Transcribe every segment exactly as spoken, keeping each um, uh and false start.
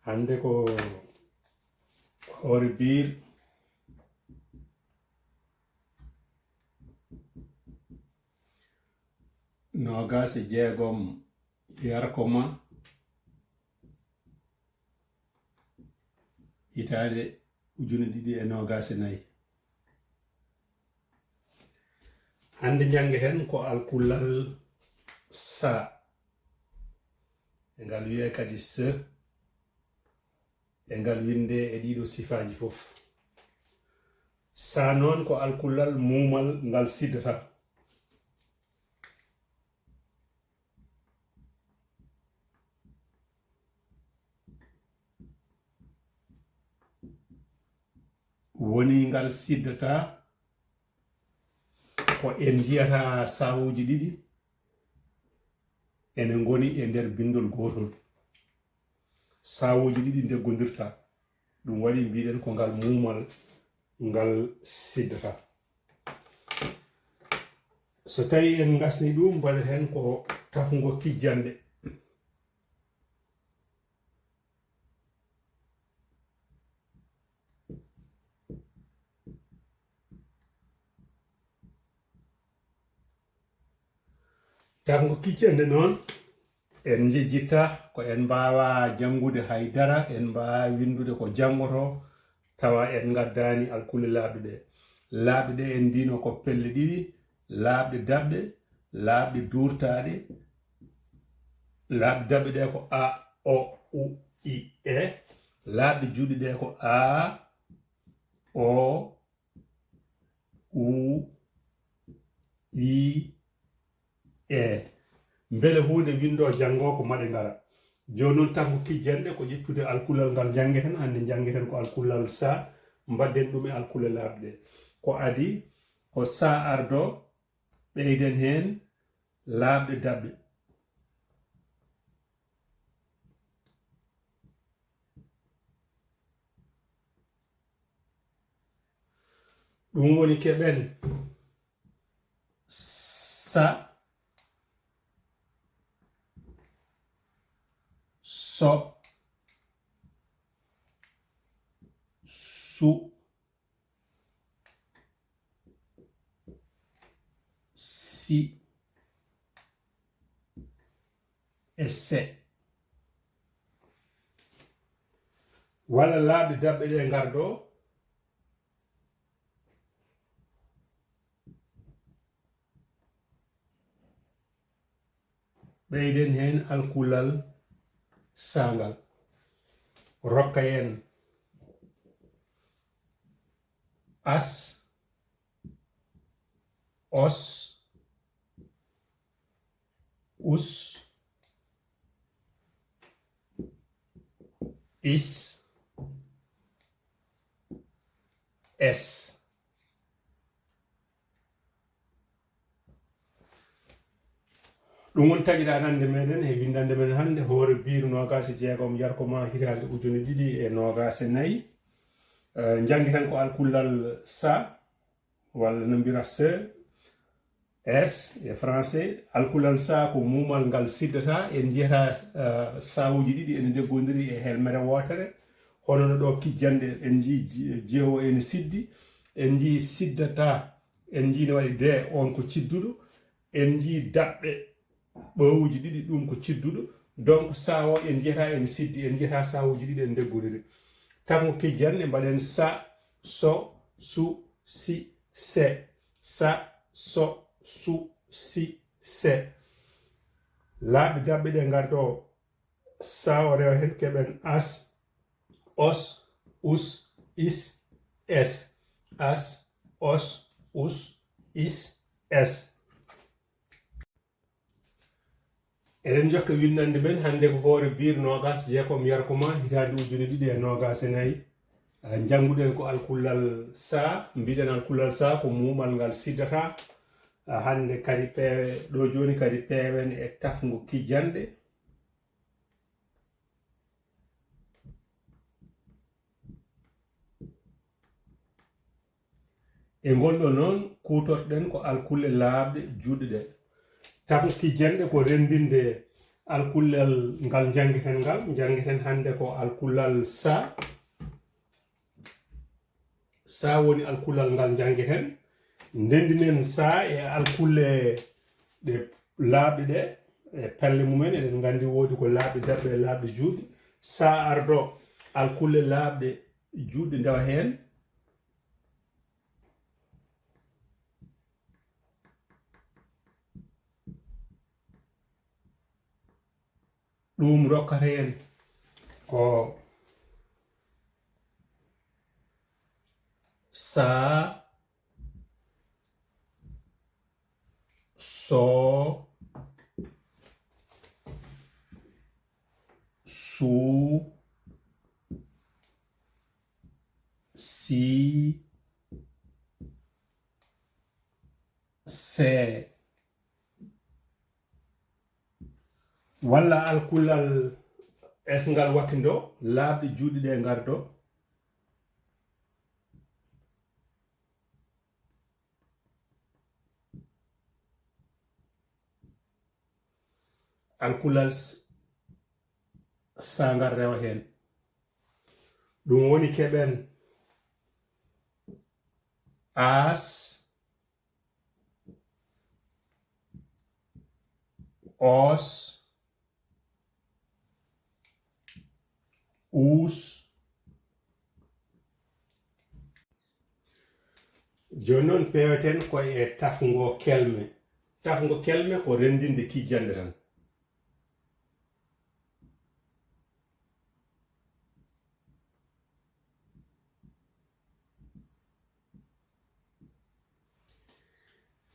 Hannde ko hoore biir noogaas e jeegom yarko ma hitaande ujune ɗiɗi e noogaas e nayi. Hannde njanngeten ko alkulal sa. E ngal wiyee kadi se. E ngal winndee e ɗiɗo sifaaji fof. Sa noon ko alkulal muumal ngal siddata. Woni ngal siddata ko en njiyata sawuuji ɗiɗi ene ngoni e nder binndol gootol. Sawuuji ɗiɗi ndeggondirta. Ɗum waɗi mbiɗen ko ngal muumal ngal siddata. So tawi en ngasni ɗum, mbaɗaten ko tafngo kijjannde. Tafngo kijjannde noon, en njejjitta ko en mbaawa janngude hay dara, en mbaawa winndude ko janngoto, tawa en ngaddaani alkule laaɓɗe ɗe. Laaɓɗe ɗe en mbino ko pelle ɗiɗi, laaɓɗe daɓɓe, laaɓɗe duurtaaɗe. Laaɓɗe daɓɓe ɗe ko A, O, U, I, E. Laaɓɗe juuɗe ɗe ko A, O, U, I, E. Mbele huunde winndoo janngoo ko maɗe ngara. Jooni noon, tafngo kijjannde ko ƴettude alkulal ngal njanngeten, hannde njanngeten ko alkulal sa, mbaɗden ɗum e alkule laaɓɗe. Ko adi, ko sa ardo, ɓeyden heen laaɓɗe daɓɓe. Ɗum woni keɓen sa, so, su, si, e se. Walla laaɓɗe daɓɓe ɗe ngardo. Ɓeyden heen alkulal sa ngal. Rokka en as, os, us, is, es. Ɗum woni taƴirde anannde meɗen e winndannde men hannde, hoore biir noogaas e jeegom yarko ma hitaande ujune ɗiɗi e noogaas e nayi. Eh, njanngi tan ko alkulal sa, walla no mbira se, es e français. Alkulal sa ko muumal ngal siddata. En njiyata, eh, sawuuji ɗiɗi ene ndeggondiri e helmere wootere. Hono no ɗo kijjannde en njii ji-, jeewo ene siddi. En njii siddata, en njii ne waɗi de, on ko cidduɗo. En njii daɓɓe ɓawuuji ɗiɗi, ɗum ko cidduɗo. Donc, sa o en njiyata en siddi, en njiyata sawuuji ɗiɗi en ndeggondiri. Tafngo kijjannde mbaɗen sa, so, su, si, se. Sa, so, su, si, se. Laaɓi daɓɓe ɗe ngardo sa o rewa heen keɓen as, os, us, is, es. As, os, us, is, es. Eɗen njokka winndannde men hannde ko hoore biir noogaas jeegom yarko ma hitaande ujune ɗiɗi e noogaas e nayi. Ah, njannguɗen ko alkulal sa, mbiɗen alkulal sa ko muumal ngal siddata. Ah, hannde kadi peewe, ɗo jooni kadi peewen e tafngo kijjannde. E ngol ɗoo noon, kuutorɗen ko alkulle laaɓɗe juutɗe ɗe. Tafu kijjanɗe ko renndinde alkullal ngal njanngeten ngal. Njanngeten hannde ko alkullal sa. Sa woni alkullal ngal njanngeten. Ndenndinen sa e alkulle ɗe laaɓɗe ɗe, e pelle mumen. Eɗen nganndi woodi ko laaɓɗe daɓɓe e laaɓɗe juutɗe. Sa ardo alkulle laaɓɗe juutɗe ndewa heen. Ɗum rokkata en ko sa, so, su, si, se. Walla alkullal es ngal wattindoo, laaɓɗe juutɗe ɗe ngardoo. Alkullal s-, sa ngal rewa heen. Ɗum woni keɓen as, os, us. Jooni noon, peweten ko e tafngo kelme. Tafngo kelme ko renndinde kijjanɗe tan.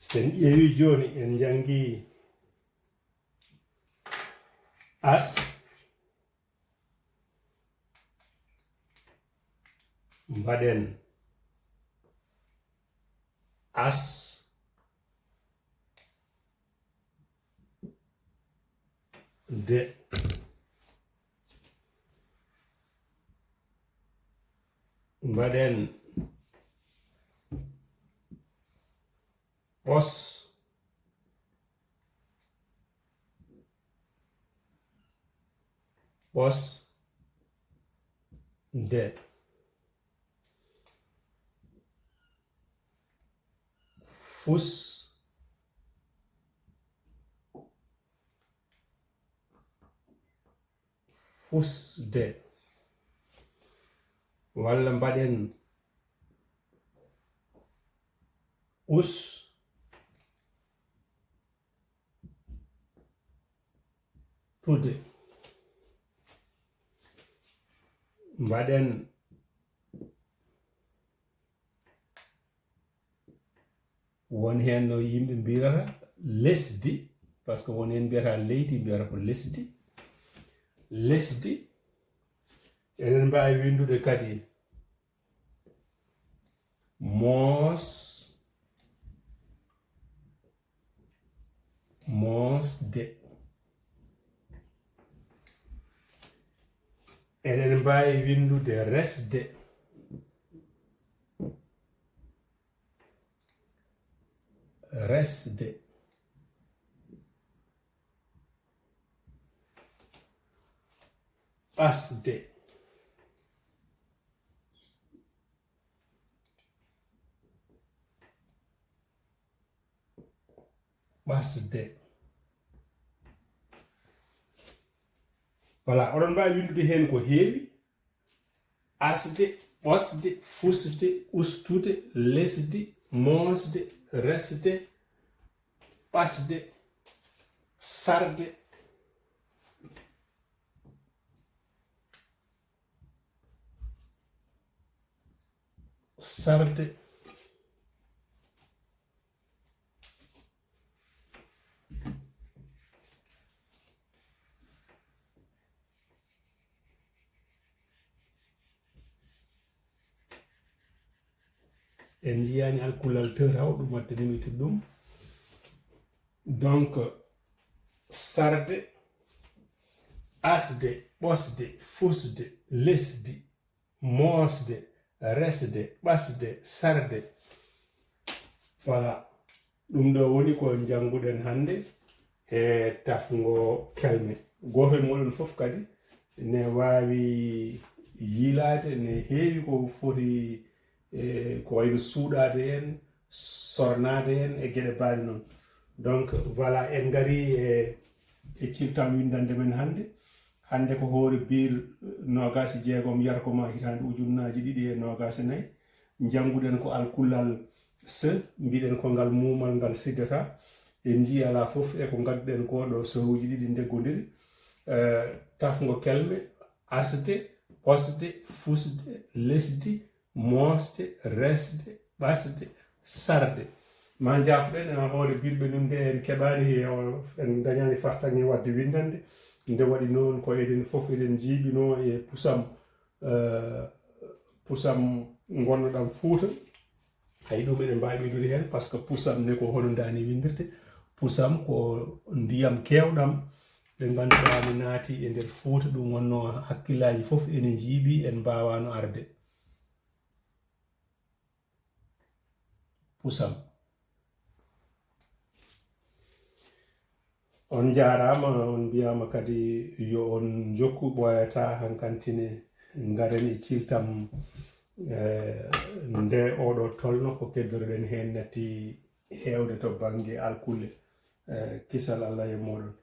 Sen ƴeewi jooni, en njanngi as, mbaɗen as, de. Mbaɗen ɓos, ɓos, de. Fus, fusde. Walla mbaɗen us, tude. Mbaɗen, won heen no yimɓe mbiyata lesdi, par ce que won heen mbiyata leydi, mbiyata ko lesdi. Lesdi, eɗen mbaawi winndude kadi moos, moosde. Eɗen mbaawi winndude resde. Resde. Ɓasde. Ɓasde. Voilà, oɗon mbaawi winndude heen ko heewi. Asde, ɓosde, fusde, ustude, lesdi, moosde, resde, ɓasde, sarde, sarde. En njiyaani alkulal tawtaw ɗum waɗde limite ɗum. Donc, sarde, asde, ɓosde, fusde, lesdi, moosde, resde, ɓasde, sarde, Voilà. Ɗum ɗo woni ko njannguɗen hannde e tafngo kelme. Gooto e mooɗon fof kadi ne waawi yiilaade, ne heewi ko foti e ko wayno suuɗaade en, sornaade en e geɗe baaɗe noon. Donc, voilà, en ngarii e, e ciltam winndannde men hannde. Hannde ko hoore biir noogaas e jeegom yarko ma hitaande ujunnaaji ɗiɗi e noogaas e nayi. Njannguɗen ko alkulal se, mbiɗen ko ngal muumal ngal siddata. En njii alaa fof e ko ngadduɗen ko ɗo sowuuji ɗiɗi ndeggondiri. Eh, tafngo kelme, asde, ɓosde, fusde, lesdi, moosde, resde, ɓasde, sarde. Ma njaafoɗen e hoore biir ɓe nun de en keɓaani, e, en dañaani fartaŋŋe waɗde winndande. Nde waɗi noon ko eɗen fof eɗen njiiɓinoo e pusam, eh, pusam ngonnoɗam Fuuta. Hay ɗum eɗen mbaawi ɓeydude heen, par ce que pusam ne ko hono ndaa ni winndirte. Pusam ko ndiyam keewɗam, ɓe ngannduɗaa ne naati e nder Fuuta, ɗum wonnoo hakkillaaji fof ene njiiɓi, en mbaawaano arde. Pusam. On njaaraama, on mbiyaama kadi yo on njokku, ɓooyataa hankantine, ngaren e ciltam, eh, nde oɗo tolno ko keddoroɗen heen natti heewde to bannge alkulle. Eh, kisal Allah e mooɗon.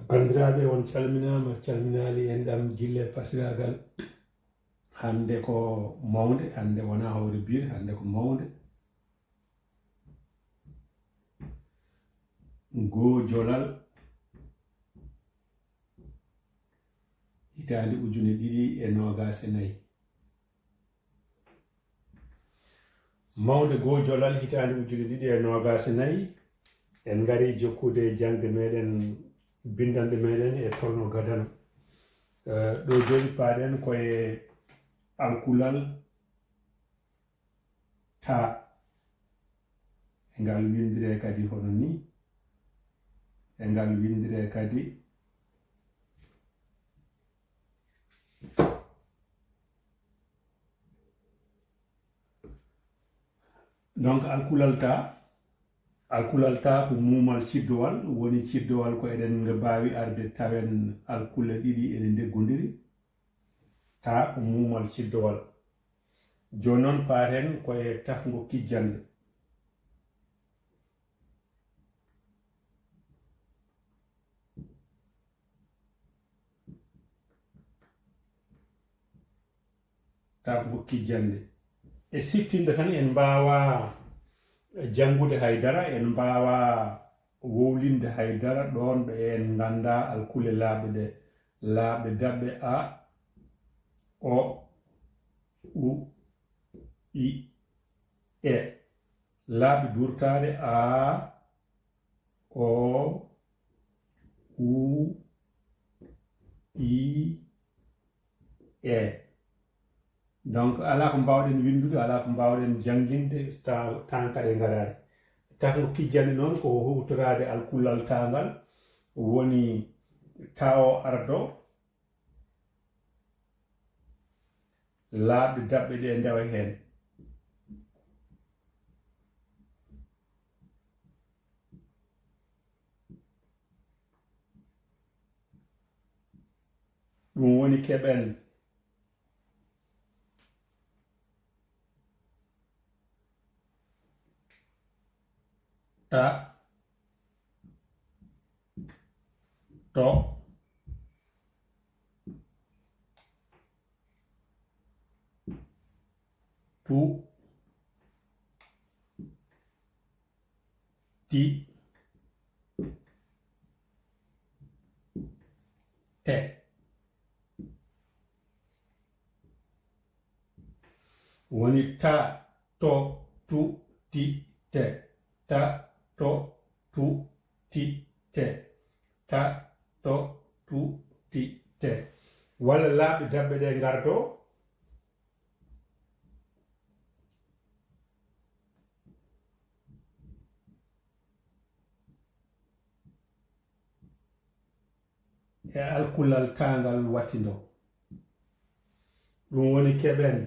Banndiraaɓe, on calminaama, calminaali enɗam gille pasiraagal. Hannde ko mawnde, hannde wonaa hoore biir, hannde ko mawnde. Goo jolal, hitaande ujune ɗiɗi e noogaas e nayi. Mawnde goo jolal hitaande ujune ɗiɗi e noogaas e nayi, en ngarii jokkude jaŋde meɗen, binndanɗe meɗen e tolno gadano. Eh, ɗo jooni paaɗen ko e alkulal taa. E ngal winndire kadi hono ni. E ngal winndire kadi. Donc, alkulal taa, alkulal taa ko muumal ciddowal, woni ciddowal ko eɗen mbaawi arde tawen alkulle ɗiɗi ene ndeggondiri. Taa ko muumal ciddowal. Jooni noon, paaten ko e tafngo kijjannde. Tafngo kijjannde. E siftinde tan, en mbaawaa janngude hay dara, en mbaawaa wowlinde hay dara ɗoon ɗo en nganndaa alkule laaɓɗe ɗe, laaɓɗe daɓɓe A, O, U, I, E. Laaɓɗe duurtaaɗe A, O, U, I, E. Donc, alaa ko mbaawɗen winndude, alaa ko mbaawɗen jannginde, ta-, tan kadi e ngaraade. Tafngo kijjannde noon ko huutoraade alkulal taangal, woni taa o ardo, laaɓɗe daɓɓe ɗe ndewa heen. Ɗum woni keɓen ta, to, tu, ti, te. Woni ta, to, tu, ti, te. Ta, to, tu, ti, te. Ta, to, tu, ti, te. Walla laaɓɗe daɓɓe ɗe ngardoo. E alkulal taangal wattindoo. Ɗum woni keɓen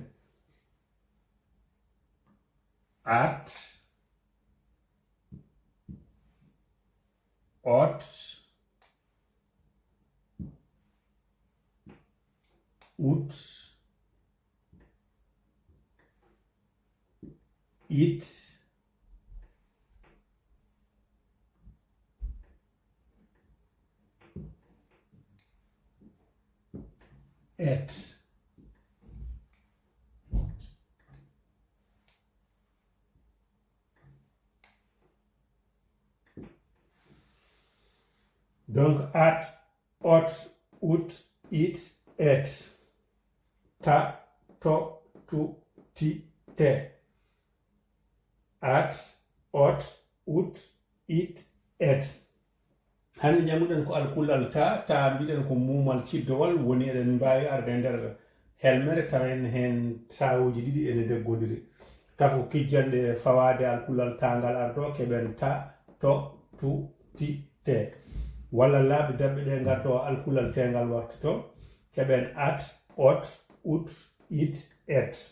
At, ot, ut, it, et. Donc, at, ot, ut, it, et. Ta, to, tu, ti, te. At, ot, ut, it, et. Hannde jannguɗen ko alkullal ta, ta mbiɗen ko muumal ciddowal, woni eɗen mbaawi arde e nder helmere tawen heen taawuuji ɗiɗi ene ndeggondirii. Tafu kijjanɗe e fawaade alkullal taangal ardo, keɓen ta, to, tu, ti, te. Walla laabi daɓɓe ɗe ngardo alkullal teengal wartito, keɓen at, ot, ut, it, et.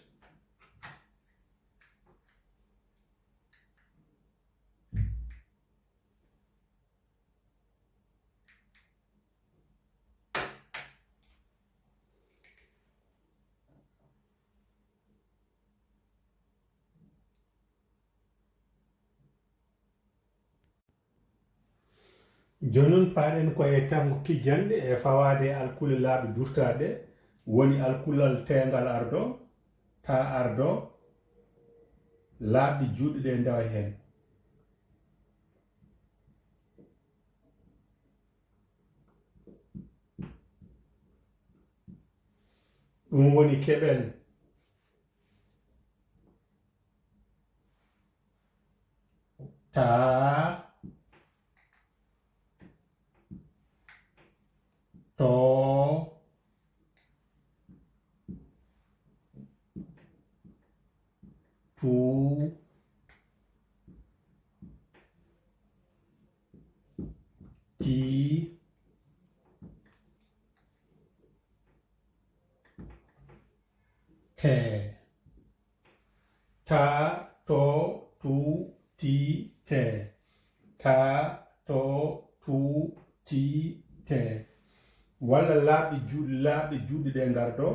Jooni noon, paaɗen ko e tafu kijjanɗe e fawaade e alkulle laaɓi durtaaɗe, woni alkullal teengal ardo, ta ardo, laaɓi juutɗi ɗe ndewa heen. Ɗum woni keɓen ta, to, tu, ti, te. Ta, to, tu, ti, te. Ta, to, tu, ti, te. Walla laaɓi ju-, laaɓi juutɗi ɗe ngardo.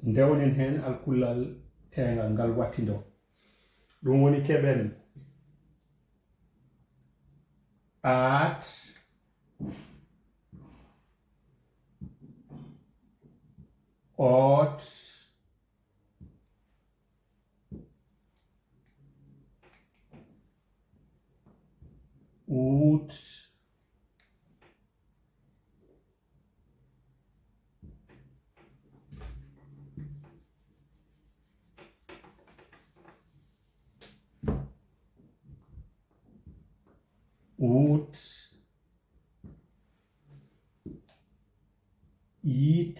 Ndewnen heen alkullal teengal ngal wattindoo. Ɗum woni keɓen at, ot, ut, ut, it,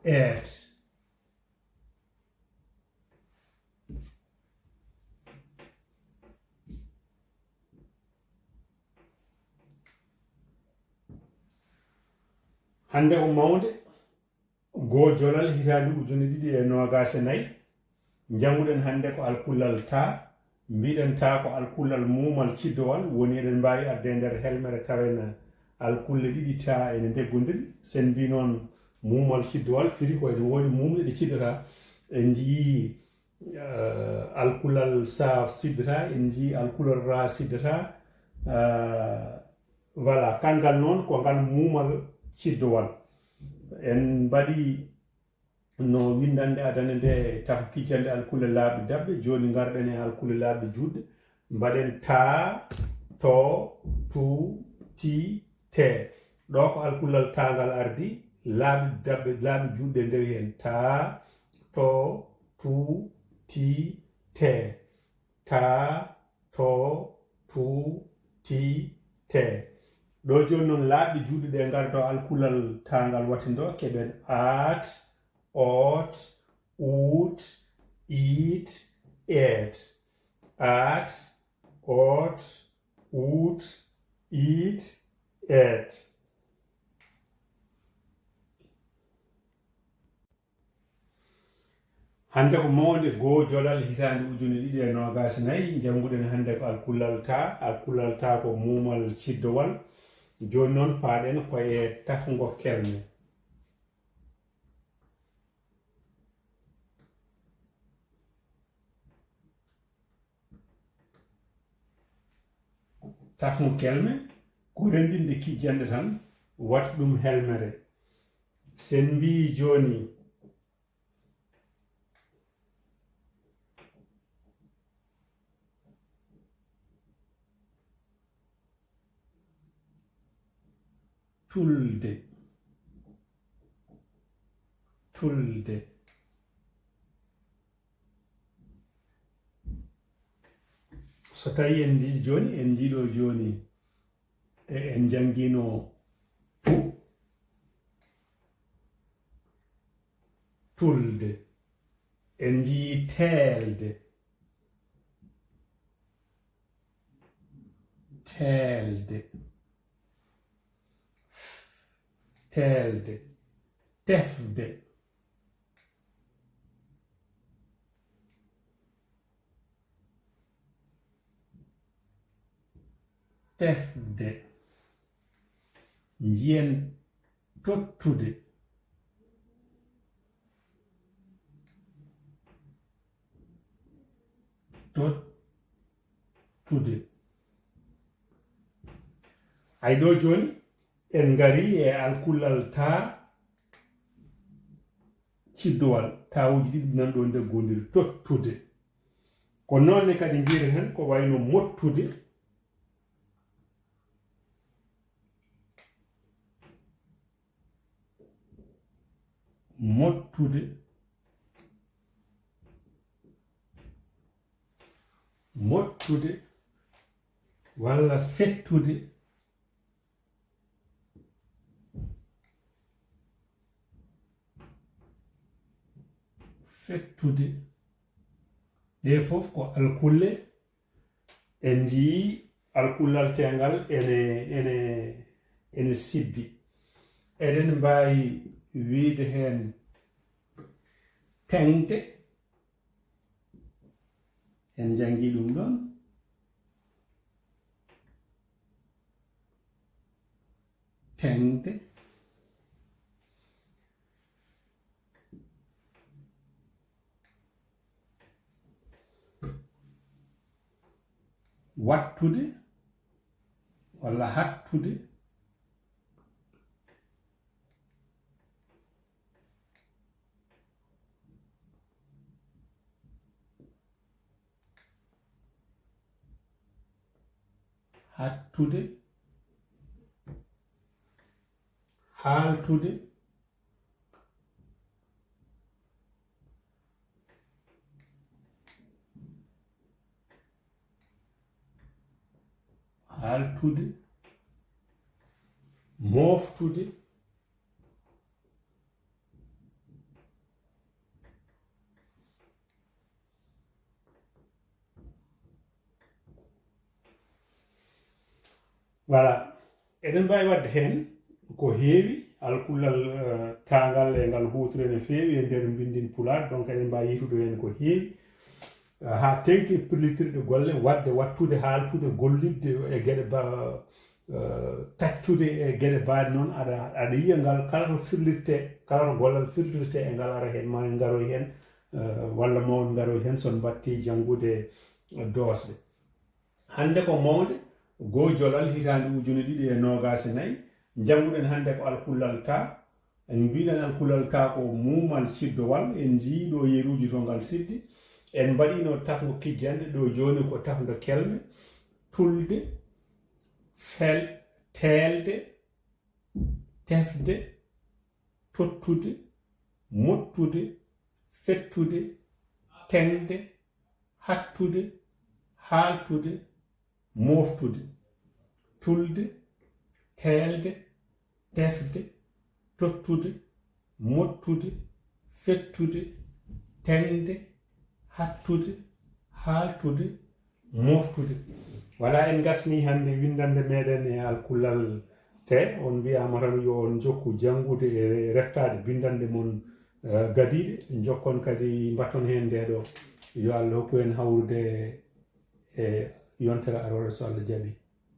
et. Hannde o mawnde, goo jolal hitaande ujunere ɗiɗi e noogaas e nayi, njannguɗen hannde ko alkullal ta, mbiɗen ta ko alkullal muumal ciddowal, woni eɗen mbaawi arde e nder helmere tawen alkulle ɗiɗi ta ene ndeggondiri. Sen mbi noon muumal ciddowal firi ko ene woodi muumɗe ɗe ciddata. En njiyii, eh, alkullal sa siddata, en njiyii alkullal ra siddata. Eh, voilà, kanngal noon ko ngal muumal ciddowal. En mbaɗi no winndannde adannde nde e tafu kijjanɗe alkulle laaɓi daɓɓe. Jooni ngarɗen e alkulle laaɓi juutɗe. Mbaɗen ta, to, tu, ti, te. Ɗo ko alkullal taangal ardi, laaɓi daɓɓe, laaɓi juutɗe ndewi heen. Ta, to, tu, ti, te. Ta, to, tu, ti, te. Ɗo jooni noon laaɓi juutɗi ɗe ngardo alkullal taangal wattindoo, keɓen at, ot, ut, it, et. aat, oot, uut, iit, eet. Hannde ko mawnde goo jolal hitaande ujunere ɗiɗi e noogaas e nayi, njannguɗen hannde ko alkullal taa. Alkullal taa ko muumal ciddowal. Jooni noon, paaɗen ko e tafngo kelme. Tafngo kelme ko renndinde kijjanɗe tan, wata ɗum helmere. Sen mbii jooni, tulde, tulde. So tawi en njii jooni, en njii ɗo jooni, e en njanngiino tu, tulde. En njii teelde, teelde, teelde, tefde, tefde. Njiyen tottude, tottude. Ay ɗo jooni, en ngarii e alkullal taa ciddowal, taawuuji ɗiɗi nan ɗo nder goonɗiri, tottude. Ko noon ne kadi njiyeten heen ko wayno mottude, mottude, mottude, walla fettude, fettude. Ɗee fof ko alkulle. En njiyii alkullal teengal ene, ene, ene siddi. Eɗen mbaawi wiyde heen teŋde. En njanngii ɗum ɗoon. Teŋde. Wattude walla hattude. Hattude, haaltude, haaltude, mooftude, voilà. Eɗen mbaawi waɗde heen ko heewi, alkullal, eh, taangal e ngal huutoren no feewi e nder mbinndin Pulaar, donc eɗen mbaawi yiytude heen ko heewi, eh, haa teŋti e pirlitirɗe golle, waɗde, wattude, haaltude, gollidde e geɗe ba-, eh, taccude e geɗe baaɗe noon, aɗa, aɗa yiya ngal kala to firlirte, kala to gollal firlirte e ngal ara heen, ma en ngaroy heen, eh, walla ma on ngaroy heen so on mbaɗti janngude doosɗe. Hannde ko mawnde goo jolal hitaande ujune ɗiɗi e noogaas e nayi, njannguɗen hannde ko alkullal taa. En mbiiɗen alkullal taa ko muumal ciddowal, en njiyii ɗo yeruuji to ngal siddi. En mbaɗiino tafngo kijjanɗe, ɗo jooni ko tafngo kelme, tulde, fel-, teelde, tefde, tottude, mottude, fettude, teŋde, hattude, haaltude, mooftude, tulde, teelde, tefde, tottude, mottude, fettude, teŋde, hattude, haaltude, moftude. Wala en ngasni hannde winndannde meɗen e alkullal te, on mbiyaama tan yo on njokku janngude e reftaade binndannde mon eh, gadiiɗe, njokkon kadi mbatton heen ndeeɗo. Yo Allah hokku en hawrude e yontere aroore so Allah jaɓi.